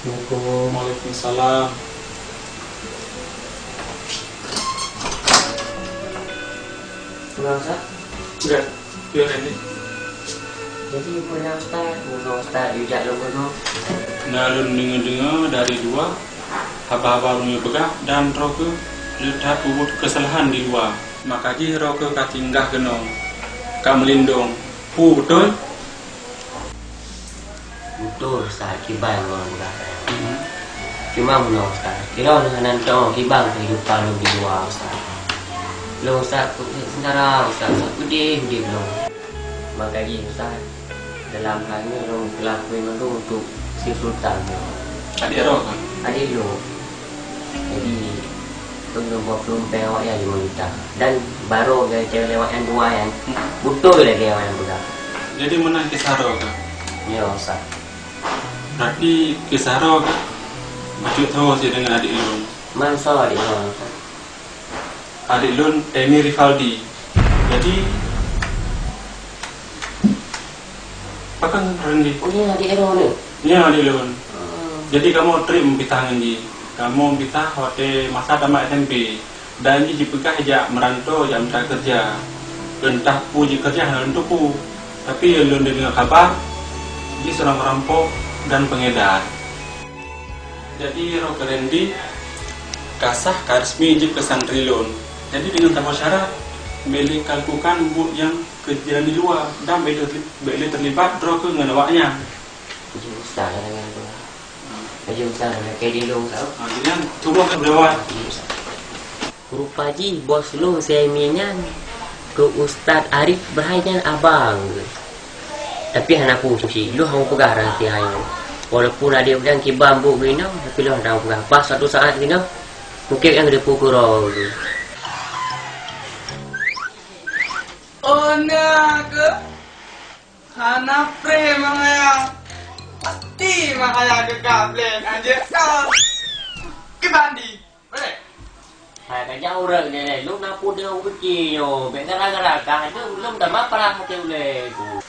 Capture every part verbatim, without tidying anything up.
Assalamualaikum. Waalaikumsalam. Kenal, Ustaz? Enggak. Biar ini. Jadi, bukan Ustaz, bukan Ustaz, yue jak lôn keunoe. Na lôn deungoe-deungoe dari luwa, haba-haba ureueng nyoe peugah dan droe keuh le that peubuet keusalahan di luwa. Maka jih droe keuh ka singgah keunoe, ka meulindong. Peue beutôi? Beutôi, Ustaz, kiban ngon peugah. Cuma meunoe, Ustaz, sidroe hana teurimong kiban keuhidupan lôn di luwa, Ustaz. Lôn, Ustaz, keu seungsara, Ustaz, Ustaz, peudeh udép lôn. Maka jih, Ustaz, dalam hal nyoe lôn peulaku mandum untuk si Sultan nyoe. Adik droe kah? Adik lôn. Jadi, lôn dua ploh leumbeh awak nyan lima juta. Dan barô lagèe cewek lewat nyan dua nyan, beutôi lagèe awak nyan peugah. Jadi meunan kisah droe kah? Ya, Ustaz. Berarti kisah droe kah bacut tho sideungon adik lôn? Man soe adik lôn, Ustaz? Adik lôn Emi Rivaldi. Jadi, pakon Randy? Oh, nyan adik droe nyoe? Nyan adik lôn. Hmm. Jadi, kamoe trép meupisah ngon jih. Kamoe meupisah watèe masa tamat S M P. Dan jih jipeugah jak meuranto, jak mita keureuja. Keu entah peue jih keureuja hana lôn teupeue. Tapi lôn deungoe kaba, jih seorang perampok dan pengedar. Jadi, droe keuh Randy ka sah, ka resmi jeuet keu santri lôn. Jadi, deungon saboh syarat, bèk lé ka lakukan buet nyang keu jiran di luwa dan bèk lé, bèk lé teulibat droe keuh ngon awak nyan. Jih, Ustaz, nyan, nyan, Ustaz. Laju Ustaz, nyan, keu di lôn, Ustaz. Ha, jadi nyan, cuba keu beulawat. Jih, Ustaz. Rupa jih bos lôn si Emi nyan keu Ustaz Arif, padahai nyan abang geuh. Tapi hana peue, lôn hana peugah rahsia nyoe. Walaupun adik nyan kiban buet geuh inoe, tapi lôn hana peugah. Pas suatu saat geuh inoe, mungken nyan geuteupeue keudroe geuh. Oh, na keuh? Hana preh Mang Ayah. Pasti Mang Ayah geugah bleh anjeuk kah. Kiban di. Boleh? Hai, ka jak ureueng nyan, lôn na peue deungon kupiké nyoe. Bèk gara-gara kah, lôn, lôn tamah parah até ulèe ku.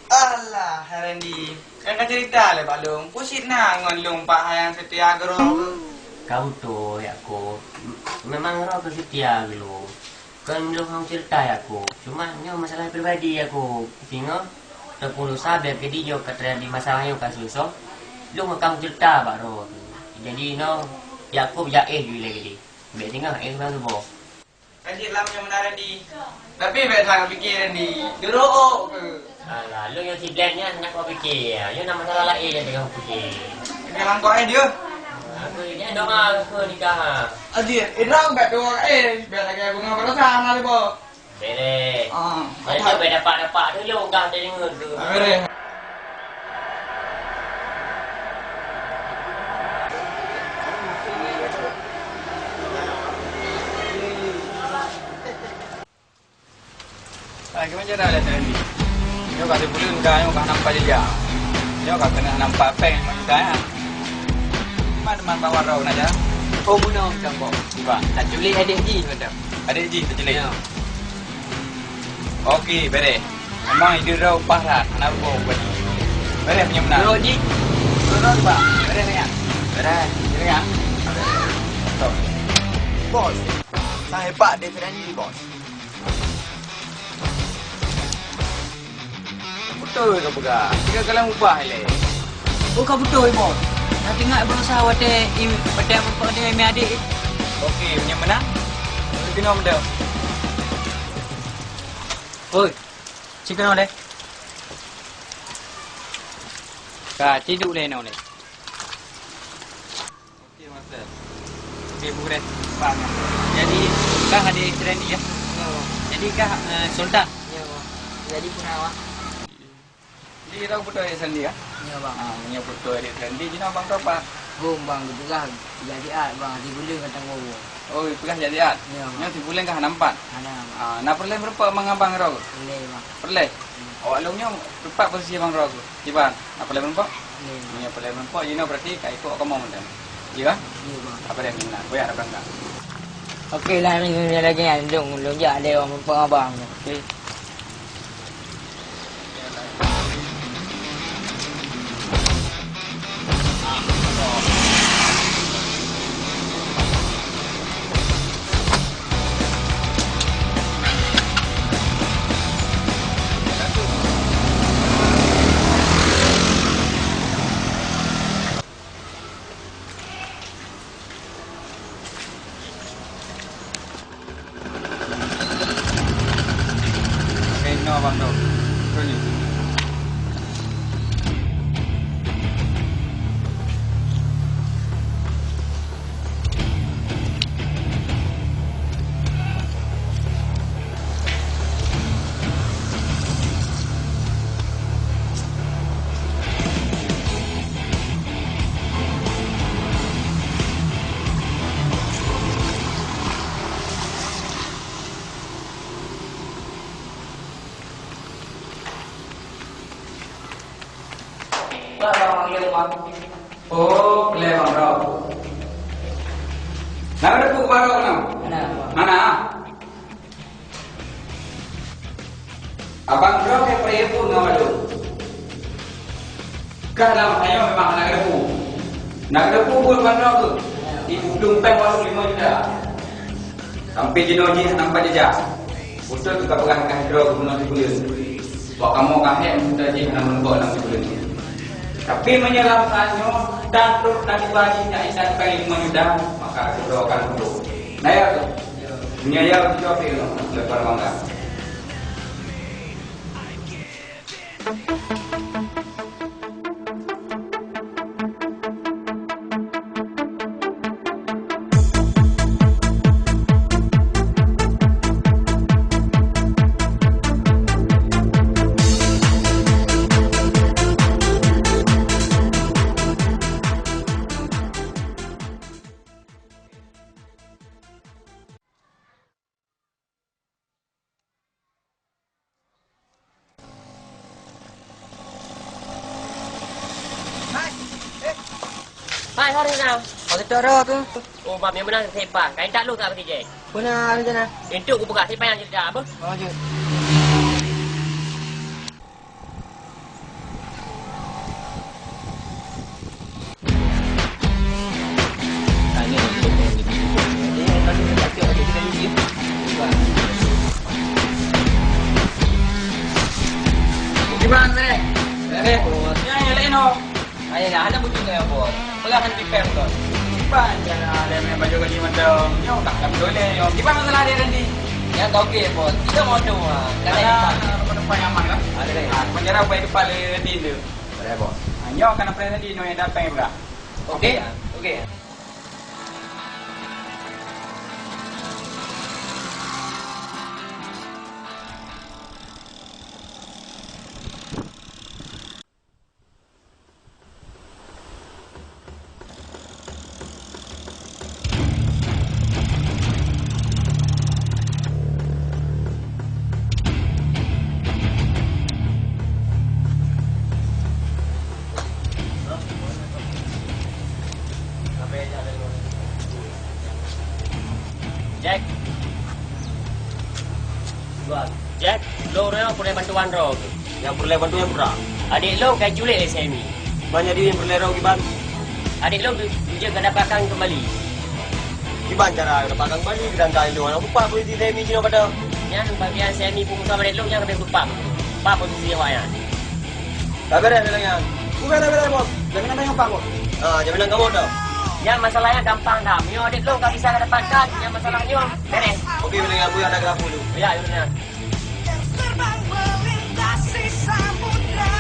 Alah, hai Randy. Kan ka cerita lé bak lôn. Peue sit na ngon lôn Pak Hayang seutia keu droe keuh. Ka beutôi, Yakub. Memang droe keuh seutia keu lôn. Kon lôn hana cerita Yakub. Cuma nyoe masalah pribadi Yakub. Singoh teupeu lusa bèk keudeh nyoe ka teujadi masalah nyoe ka seuleusoe. Lôn akan cerita bak droe keuh. Jadi inoe Yakub jak éh ju ilèe keudeh. Bèk singoh éh meunan suboh. Kan cit lam nyang meunan Randy. Tapi bèk that piké Randy. Geurok keuh. Alah, lôn nyang si Black nyan hana kupiké. Nyoe na masalah laén nyang teungoh kupiké. Keuneuk langkok éh dia. Aku ni doa keu nikah. Adik, inong bèk doa éh, bèk lagèe bunga baroesa hana lé boh. Bèrèh. Ah, bèrèh, bèk dapak-dapak dulu, gah teuingat tu. Ah, bèrèh. Ah, gimana cara lihat tadi? Nyoe ka sibuleuen ka, nyoe ka nampak jejak. Nyoe ka keuneuk nampak péng lima juta, ya. Mana teman bawa rau nak, ya? Oh, bunoe macam kok. Cuba. Tak culik adik jih macam. Adik jih terculik? Ya. Okey, bèrèh. Memang ide rau paih that, hana rugoe buat jih. Bèrèh meunyoe meunan. Bro jih. Bro, bro, Pak. Bèrèh, ya. Bèrèh. Bèrèh, ya. Stop. Bos, saya hebat deh, Ferani, bos. Beutôi ka peugah. Tiga kali ubah ilèe. Oh, ka beutôi, Bos. Nah, teuingat berusaha watèe im-, watèe, watèe mi adik. Okey, meunyoe meunan, keunoe meudoe. Oi, cit keunoe deh. Ka, cit duek lé inoe deh. Okey, Master. Okey, Bu Gurèe. Faham, ya. Jadi, kah adik Randy, ya? Ya, Bang. Jadi, kah, eh, Sultan? Ya, Bang. Jadi, puna, Bang. Jadi, kah beutôi adik Randy, ya? Ya, Bang. Ah, meunyoe beutôi adik Randy, jinoe abang droe pat? Oh, Bang, geupeugah jak siat, Bang. Sibuleuen ka tanggong. Oh, geupeugah jak siat? Ya, Bang. Nyoe sibuleuen ka hana meupat? Hana, Bang. Ah, na peureulèe meurumpok ngon abang droe? Peureulèe, Bang. Peureulèe? Hmm. Awak lôn nyoe teupat posisi abang droe keuh? Kiban, na peureulèe meurumpok? Iya. Meunyoe peureulèe meurumpok, jinoe berarti ka ikôt kamoe mantong. Iya kan? Iya, Bang. Apa dia minta? Goyang depan kah. Oke lah, ni, ni lagi kan. Lôn, lôn jak lé orang meurumpok abang. Oke. Oh, peulée Bang Rok. Na geuteupeue Bang Rok nyoe? Hana. Hana? Abang Rok nyang peuraya phon ngon Bang Rok. Ka lam tanyoe memang hana geuteupeue. Na geuteupeue phon Bang Rok tu? Di udeueng péng warong lima juta. Sampai jinoe jih hana pat jijak. Beutôi ka peugah kah droe geumeunyoe sibuleuen. Bak kamoe ka hék meuseujid hana meurumpok lam sibuleuen. Tapi meunyoe lam saát nyoe, tan trok na tiba jih nyak intat péng limong juta, maka keudroe akan peuduek. Na ya tu? Meunyoe ya, beutôi pih nyoe, leupah bangga. Hai, eh. Hai, hari na. Oh, kita ada tu. Oh, bab yang mana sepa. Kain tak lu tak bagi je. Puna hari jana. Untuk ku buka sepa yang cerita apa? Oh, je. Kiban, Bre? Bre? Nyan, yang lain, oh. Ayolah, hana butuh keu bos. Peugah hana tipéh beutôi. Kiban cara ada main baju gaji mantong. Nyoe tak kami boleh, nyoe. Kiban masalah dia, Randy? Ya, tak okey, bos. Kita mau tu, ah. Ada, ada tempat nyaman, kan? Ada, ada. Ah, penjara boleh depan le Randy tu. Boleh, bos. Ah, nyoe kana pre Randy, nyoe yang datang, ya, bro. Okey, ya. Okey. Jack. Jack, lôn nyoe peureulèe bantuan droe. Nyang peureulèe bantuan peue? Adék lôn ka jiculék lé Semi. Ban jadi nyang peureulèe droe kiban? Adék lôn tu, tu jeuet ka dapatkan keumbali. Kiban cara dapatkan keumbali, sedangkan lôn hana kupat posisi Semi jinoe ka. Nyan bagian Semi peue musoh adék lôn nyang leubeh kupat. Pat posisi awaknyan? Ka beres lagèe nyan. Bukan ka beres, Bos. Jaminan tanyoe, Bos. Ah, jaminan kamoe tu. Nyan masalahnya gampang dah. Meunyoe adék lôn ka bisa dapatkan, nyan masalah nyoe beres. Oke, mendingan buya ada gerak dulu. Ya, ya, benar. Terbang melintasi samudra,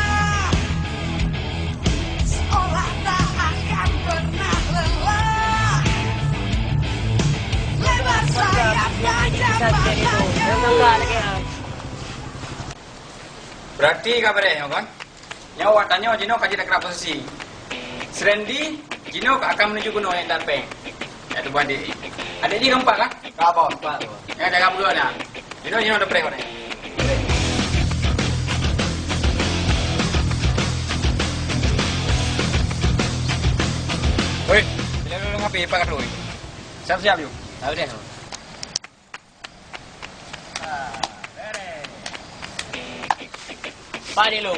seolah tak akan pernah lelah. Lebar sayap gajah matanya. Berarti ka beres nyoe, kan? Nyoe awak tanyoe jinoe ka jeuet keurah posisi. Si Randy jinoe ka akan menuju gunong nyang intat péng. Ya, tu buat adék. Adék jih ka meupat kah? Ka, Bos, meupat, Bos. Ya, dah ka meugot na. Jinoe, jinoe dah preh, Bos. Weh, bila lôn ngapi, Pak Kadrui? Siap-siap, yuk. Tahu deh. Pak Delo.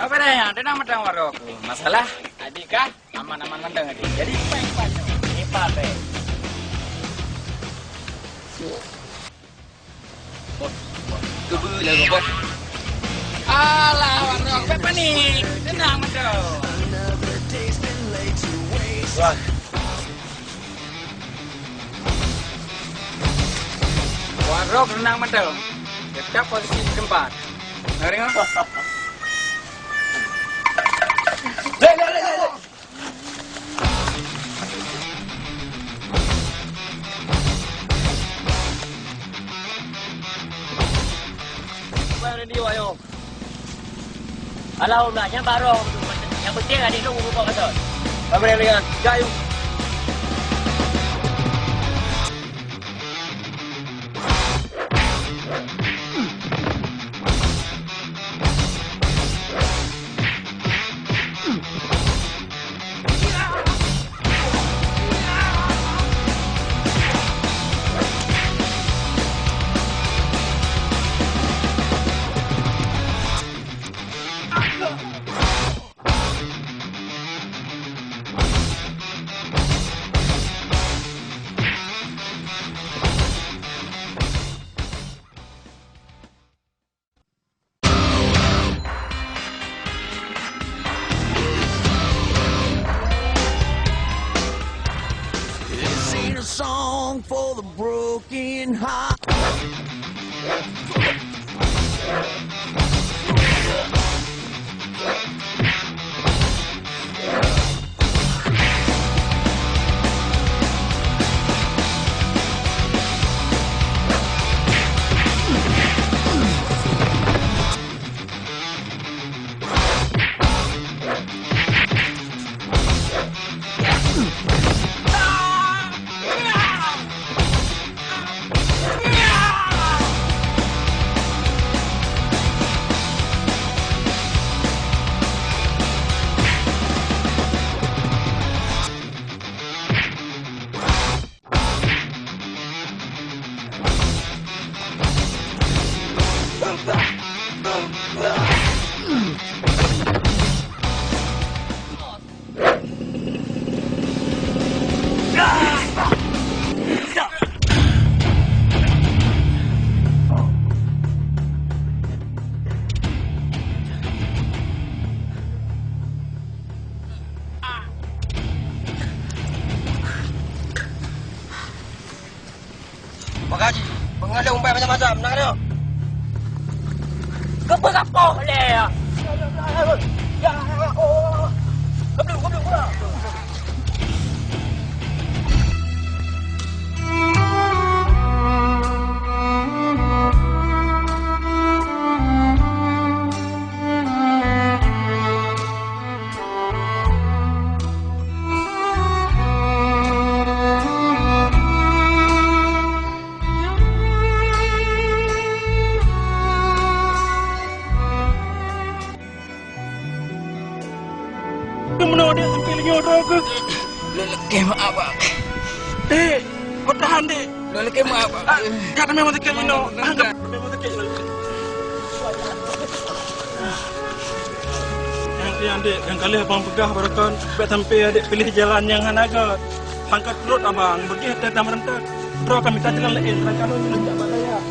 Ka beres nyan, teunang mantong warok. Masalah? Adik kah? Aman-aman mantong adik. Jadi, apa yang Pak nyoe? Ini Pak, Bek. Bos, bos. Kebeu lah, bos. Alah, warok, Bek panik. Teunang mantong. Wah. Warok reunang mantong. Tetap posisi di tempat. Ngerti nggak? Leh, leh, leh, leh, leh. Abang Radio, ayo. Alah, ulah, nyan baroe. Nyang penting adik lôn muphom beutôi. Abang Radio, nyan. Jak, yuk. This ain't a song for the broken heart. Pak Haji, peungeut lé umbai macam-macam, na nyoe. Keupeue gapoh lé? Ya Allah. Goblok, goblok, goblok. Meunoe dek sampai linyoe droe keuh. Lôn lakèe meu'ah, Bang. Dek, beutahan, Dek. Lôn lakèe meu'ah, Bang. Ah, ka teumé sakét inoe. Ah, ka teumé sakét inoe. Nyang, nyang, Dek, nyang ka lheueh abang peugah baroekon, bèk sampai adek piléh jalan nyang hana göt. Sangka turot abang, beudôh teuh tameureuntat. Droe ka mita jalan laén, sangka lôn jak bak dayah.